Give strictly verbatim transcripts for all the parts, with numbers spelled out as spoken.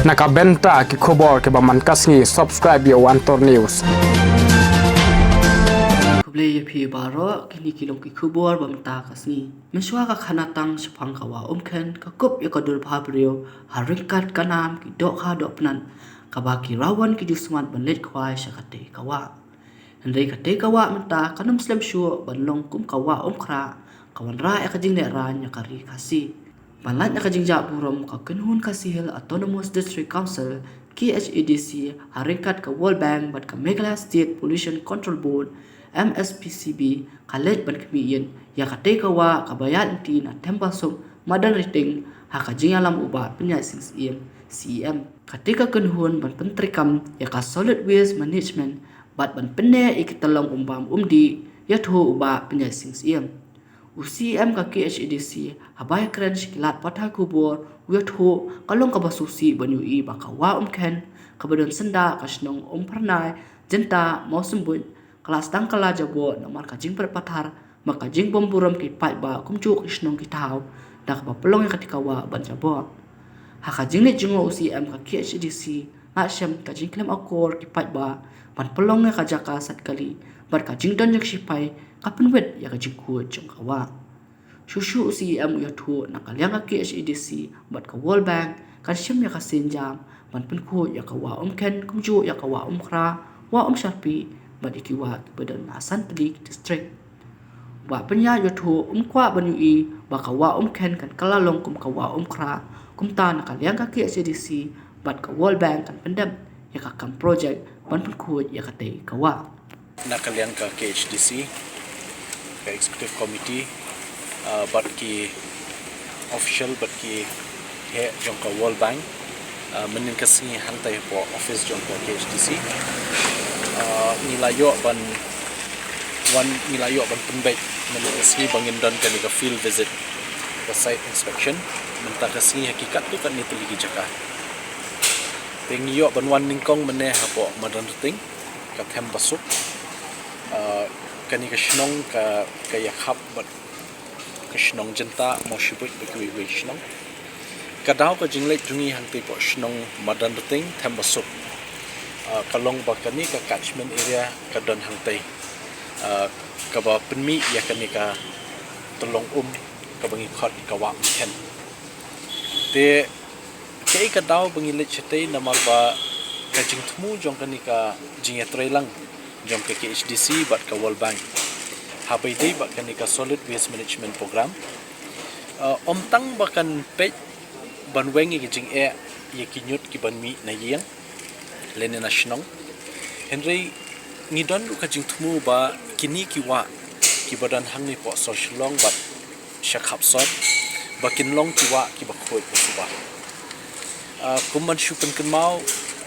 Na ka bynta ki khubor kiba man ka sngi, subscribe ïa One Tour News. Khublei ïa phi baroh, kine ki long ki khubor ba mynta ka sngi. Mynshuwa ka khanatang shaphang ka wah Umkhen ka kup ïa ka dur bhabriew ha ryngkat ka nam ki dohkha dohpnat, kaba ki rawan ki ju smat ban leit khwai sha katei ka wah. Hynrei katei ka wah mynta kan ym slem shuh ban long kum ka wah Umkhrah, ka wanrah ïa ka jinglehrain ïa ka ri Khasi. Ban lait na ka jingjah burom, ka kynhun Khasi Hills Autonomous District Council, K H A D C, ha ryngkat ka World Bank bad ka Meghalaya State Pollution Control Board, M S P C B, ka leit ban khmih ïit ïa katei ka wah kaba ïaid lynti na Thembasuk, Madanrting, ha ka jingïalam u Bah Pynïaid Sing Syiem, C E M. Katei ka kynhun ban pyntreikam ïa ka solid waste management bad ban pynneh ïa ki tyllong umbam umdih, ïathuh u Bah Pynïaid Sing Syiem. U C E M ka K H A D C, haba ïakren sha ki lad pathai khubor, u ïathuh ka long kaba sngewsih ban ïohi ba ka wah Umkhen, kaba don syndah ka shnong Umphyrnai, Jyntah, Mawsynbut, ka la sdang ka la jaboh namar ka jingbret pathar bad ka jingbym burom ki paidbah kumjuh ki shnong ki thaw, da kaba pynlong ïa katei ka wah ban jaboh. Ha ka jingleit jngoh u C E M ka K H A D C, la shem ka jingkhlem akor ki paidbah ban pynlong ïa ka jaka sait kali bad ka jingdon jong ki shipai ka pynwit ïa ka jingkhuid jong ka wah. Shuh shuh u C E M u ïathuh, na ka liang ka K H A D C bad ka World Bank kan shim ïa ka sienjam ban pynkhuid ïa ka wah Umkhen kumjuh ïa ka wah Umkhrah, wah Umsharpih bad ïa ki wah kiba don ha san tylli ki district. Bah Pynïaid u ïathuh um kwah ban ïohi ba ka wah Umkhen kan kylla long kum ka wah Umkhrah, kumta na ka liang ka K H A D C bad ka World Bank kan pyndep ïa ka kam projek ban pynkhuid ïa katei ka wah. Na ka liang ka K H A D C, ka Executive Committee, ah, bad ki official bad ki heh jong ka World Bank, ah, mynnin ka sngi hangtai hapoh office jong ka K H A D C, ah, ngi la ïoh ban wan, ngi la ïoh ban pynbeit mynnin ka sngi ba ngin don kane ka field visit, ka site inspection, mynta ka sngi ha ki katto katne tylli ki jaka. Te ngi ïoh ban wan nyngkong mynne hapoh Madanrting, ka Thembasuk, ah, kane ka shnong ka, ka ïakhap bad ka shnong Jyntah, Mawsynbut bad kiwei kiwei ki shnong. Ka daw ka jingleit jong ngi hangtai hapoh shnong Madanrting, Thembasuk, ah, ka long ba kane ka catchment area ka don hangtai, ah, kaba pynmih ïa kane ka tyllong um kaba ngi khot ka wah Umkhen. Te kaei ka daw ba ngi leit shatei, namar ba ka jingthmu jong kane ka jingïatreilang jong ka K H A D C bad ka World Bank, haba ïadei bad kane ka Solid Waste Management Program, ah, ym tang ba kan peit ban weng ïa ki jingeh ïa ki ñiut kiban mih na ïing lane na shnong, hynrei ngi don ruh ka jingthmu ba kine ki wah kiba don hangne hapoh sor Shillong bad sha khap sor, ba kin long ki wah kiba khuid ba suba. Ah, kum ban shu pynkynmaw,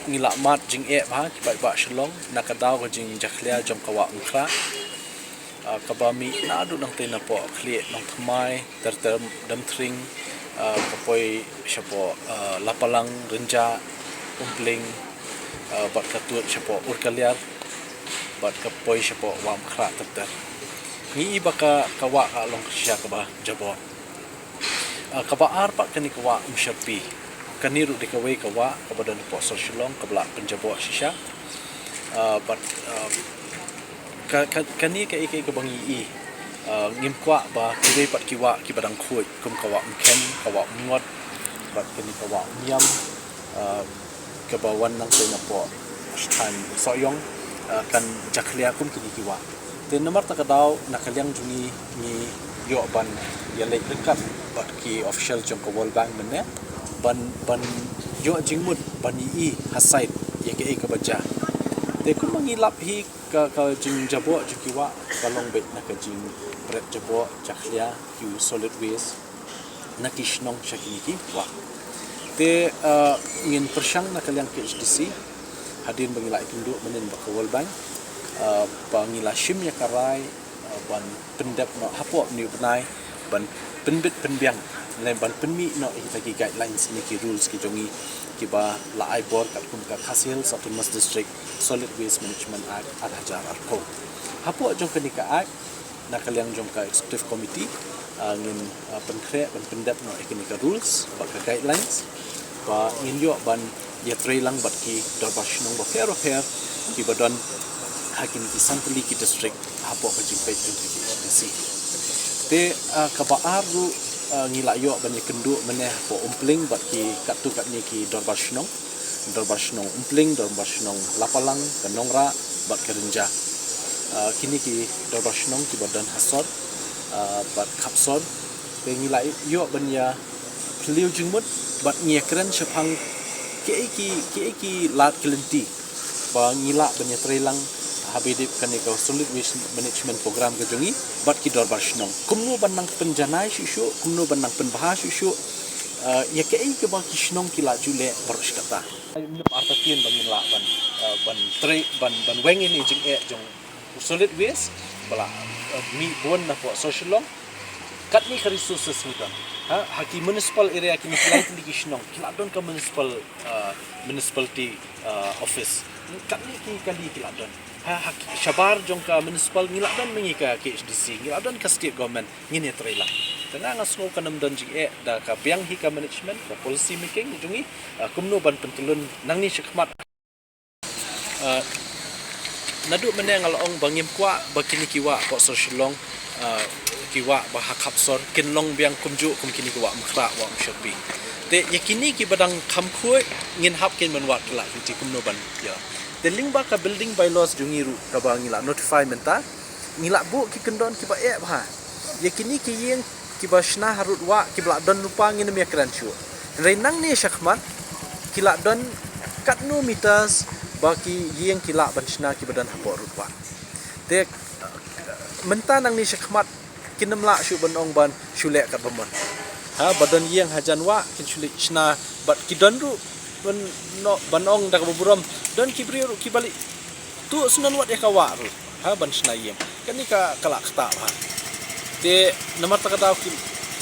ngi la mad jingeh bha ki paidbah Shillong na ka daw ka jingjakhlia jong ka wah Umkhrah, ah, kaba mih naduh nangtei napoh Khlieh, Nongthymmai, ter ter Damthring, ah, ka poi shapoh, ah, Lapalang, Rynjah, Umpling, ah, bad ka tuid shapoh Urkaliar, bad ka poi shapoh wah Umkhrah ter ter. Ngi i ba ka, ka wah ka long shisha kaba jaboh. Ah, kaba ar pat kane ka wah Umsharpih. Kane ruh dei kawei ka wah kaba don hapoh sor Shillong kaba la pynjaboh shisha. Ah, bad, ah, ka, ka, kane kaei kaei kaba ngi i, ah, ngim kwah ba kiwei pat ki wah kiba dang khuid kum ka wah Umkhen, ka wah Umngot, bad kane ka wah Umïam, ah, kaba wan nangtei napoh stan Sohiong, ah, kan jakhlia kum kine ki wah. Te namar kata ka daw, na ka liang jong ngi, ngi ïoh ban ïaleit ryngkat bad ki official jong ka World Bank mynne, ban, ban ïoh jingmut ban ïohi ha site ïa kaei kaba jia. Te kumba ngi lap hi, ka, ka jingjaboh jong ki wah ka long beit na ka jingbret jaboh jakhlia ki solid waste na ki shnong sha kine ki wah. Te, ah, ngin pyrshang na ka liang K H A D C, hadien ba ngi la ïakynduh mynnin bad ka World Bank, ah, ba ngi la shim ïa ka rai, ah, ban pyndep noh hapoh une u bnai, ban pynbit pynbiang lane ban pynmih noh ïa kita ki guidelines ne ki rules ki jong ngi kiba la ai bor katkum ka Khasi Hills Autonomous District Solid Waste Management Act ar hajar arphew. Hapoh jong kane ka Act, na ka liang jong ka Executive Committee, ah, ngin, ah, pynkhreh ban pyndep noh ïa kine ka rules bad ka guidelines ba ngin ïoh ban ïatreilang bad ki dorbar shnong bapher bapher kiba don ha kine ki san tylli ki district hapoh ka jingpeit jong ka H D C. Te, ah, kaba ar ruh, ah, ngi la ïoh ban ïakynduh mynne hapoh Umpling bad ki katto katne ki dorbar shnong, dorbar shnong Umpling, dorbar shnong Lapalang, ka Nongrah bad ka Rynja. Ah, kine ki dorbar shnong kiba don ha sor, ah, bad khap sor. Te ngi la ïoh ban ïa phylliew jingmut bad ngi ïakren shaphang kiei ki, kiei ki lad ki lynti ba ngi lah ban ïatreilang haba ïadei bad kane ka solid waste management program ka jong ngi bad ki dorbar shnong. Kumno ban nang pynjanai shuh shuh, kumno ban nang pynbha shuh shuh, ah, ïa kiei kiba ki shnong ki la ju leh baroh shi katta. Ngim artatien ba ngin lah ban, ah, ban trei, ban, ban weng ïa kane ka jingeh jong u solid waste ba la, eh, mih bun napoh Sohryngkhuh. Katne ka resources ngi don? Ha, ha ki municipal area, kine ki lai tylli ki shnong ki la don ka municipal, eh, municipality, eh, office. Katne ki kali ki la don? Ha, ha ki shabar jong ka municipal ngi la don ma ngi ka K H D C, ngi la don ka state government, ngin ïatreilang. Te nga, nga sngew kan ym don jingeh da ka biang hi ka management, ka policy making jong ngi, eh, kumno ban pyntylun nangne shakhmat. Ah, naduh mynne nga la ong ba ngim kwah ba kine ki wah hapoh sor Shillong, ah, ki wah ba ha khap sor kin long biang kumjuh kum kine ki wah Umkhrah, wah Umsyrpi. Te ïa kine kiba dang kham khuid ngin hap kin ban wad ki lad ki lynti kumno ban ïa. Te lyngba ka building bylaws jong ngi ruh kaba ngi la notify mynta, ngi la buh ki kyndon kiba eh bha. Ïa kine ki ïing kiba shna harud wah kiba la don lypa ngin ym ïakren shuh. Hynrei nangne shakhmat ki la don katno meters ba ki ïing ki lah ban shna kiba don hapoh rud wah. Te mynta nangne shakhmat kin ym lah shuh ban ong ban shu leh katba mon. Ha, ba don ïing hajan wah kin shu leit shna bad ki don ruh ban, no, ban ong da kaba burom, don ki briew ruh kiba leit tuh syndon wat ïa ka wah ruh, ha, ban shna ïing. Kane ka, ka la ktah bha. Te namar kata ka daw ki,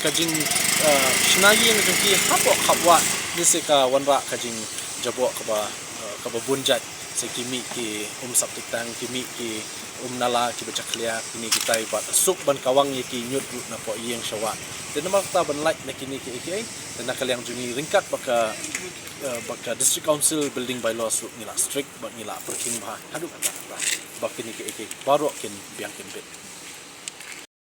ka jing, eh, shna ïing jong ki hapoh khap wah, ngi sa ka wanrah ka jingjaboh kaba, eh, kaba bun jait. Sa ki mih ki um septic tank, ki mih ki um nala kiba jakhlia, kine kitai, bad suk ban kawang ïa ki ñiut ruh napoh ïing sha wah. Te namar kata ban lait na kine kiei kiei, te na ka liang jong ngi ryngkat bad ka, eh, bad ka District Council Building Bylaws ruh ngi la strict bad ngi la pyrkhing bha haduh katta katta ba kine kiei kiei baroh kin biang kin bit.